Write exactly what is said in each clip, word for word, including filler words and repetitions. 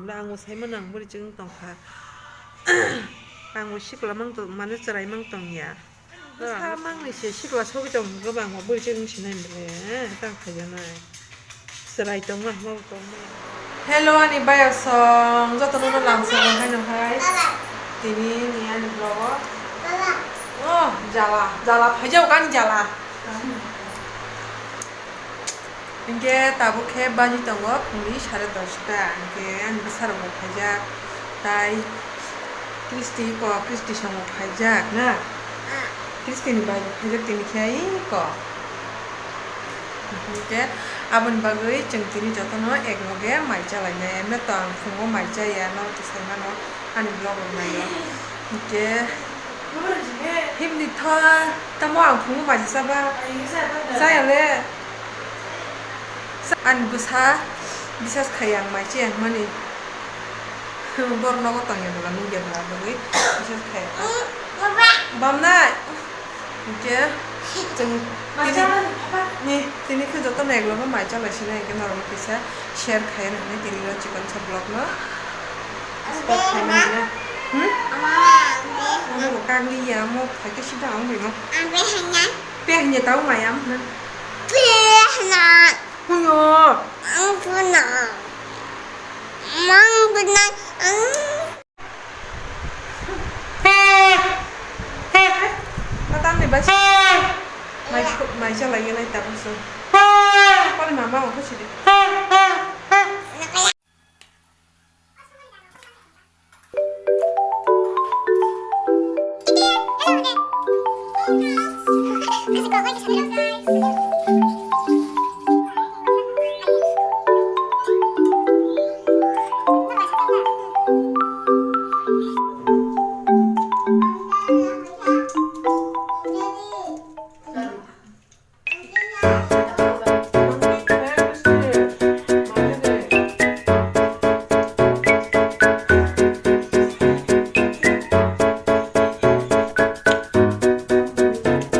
Ang bo saimano ang bwrwi chwng tongkha. Ang bo sikla mang tong, mane chwrai mang tongya. Bwsa mangni se sikla sogwi tong hwnkhe bo ang bo bwrwi chwng sinai bwle, eh, tang khaijaknai. Chwrai tongma hwnba bo tongmaya. Hello ani bayasong, jotono no lamsogo haino hai. Tini ni ani vlog o. Oh, jala, jala phaijak ani jala. Hinkhe tabuk khe baji tongo phungni sare dosta, hinkhe ani bwsarok bo phaijak, tai Kristi ko, Kristi songbo phaijak na, Kristi ni bai bo phaijak tini khe ai ko. Hinkhe aboni bagwi chwng tini jotono ek loge mai chalainai, emne to ang phungo mai chaya, norok to sai mano. Ani vlog rok naio. Hinkhe himni tho tamo ang phungo mai chaba. Chaya le. Ani bwsa bisas khai ang mai chaya hwnmani. Bor nogo tongya bwla nukya bwla bagwi bisas khai. Bamnai. Hinkhe chwng tini, ni, tini khe jotono eklogo mai chalai sina hinkhe norokno kisa share khai rwmani tini o chikon sa vlog no. Subscribe khai mani na. Hmm? Ano bo kang li ya mo khai khe sida ang bai mo. Pe hanya tau mai am na. Huyo. Tamni bai mai, mai chalai gwnai tabuk se. Pori mama o khusi de.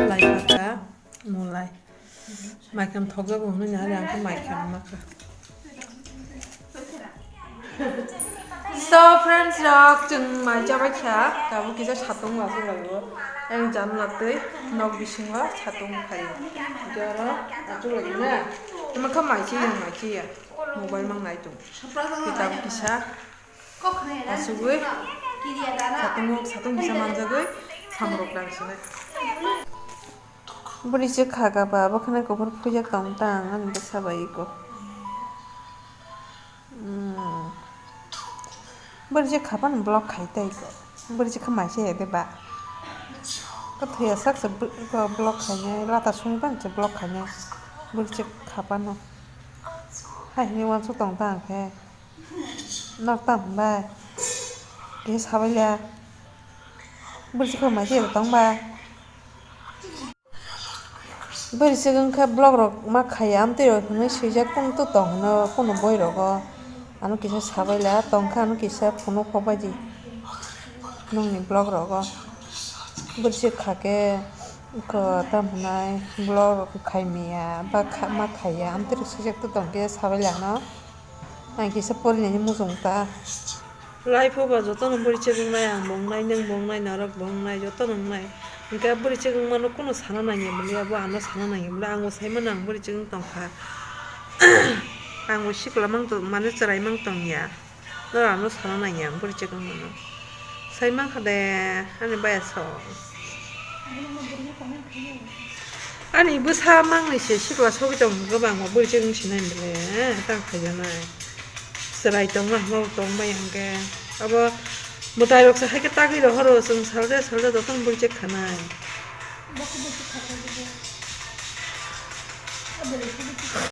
Lai pata, mulai. Mai kham thokjago hwnwi nahari ang khe mai kham nakha. So friends rok, chwng mai chabai kha, tabuk kisa satung achuk laio. Ang janla twi nok bisingo satung phaio. Joro achuk laio na. Tamo kha mai chiya, mai chiya. Mobile mang nai tung. Tabuk kisa achugwi satung, satung kisa manjagwi samrok nang sinai. Bwrwi se kha kha ba, bwkhwnai kuphur phuijak tong tang, ani bwsa bai eko. Hmm. Bwrwi se kha phano block khai tei eko. Bwrwi se kha mai se ya de ba. Kwthwi ya sak se bw-, eko block khainai, lata sumi phano se block khainai. Bwrwi se kha phano. Hai hwnwi uansuk tong tang khe. Nok tamo bai. Kisa sabai le. Bwrwi se kha mai se ya tong ba. Bwrwi chwng wngkha block rok ma khaiya, amtwi rok hinwi swijak, kunu to tong hwno kunu boi rogo. Ano kisa sabai la tongkha, ano kisa phunuk kok bai di nokni block rogo. Bwrwi chwng kha khe eko tamo hwnai block rok khai maya ba kha-, ma khaiya, amtwi rok swijak to tong khe sabai la no. Ang kisa porinani muchung ta. Life o ba jotono bwrwi chwk wngnai, ang bo wngnai, nwng bo wngnai, norok bo wngnai, jotono wngnai. Hinkhe bwrwi chwk wngmano kunu sana nangya bwlai, abo ano sana nangya bwlai, ang bo saimano ang bwrwi chwk wng tongkha. Ang bo sikla mang tong, mane chwrai mang tongya. Norok ano sana nangya ang bwrwi chwk wngmano. Sai mankha de, ani bayasong. Ani bwsa mangni se sikla sogwi tong hwnkhe bo ang bo bwrwi chwk wng sinai bwle, eh, tang khaijaknai. Chwrai tongma hwnba bo tongbai hwnkhe. Abo mwtai rok se hai khe tagwi rohoro, chwng salde salde jotono bwrwi chwk khanai.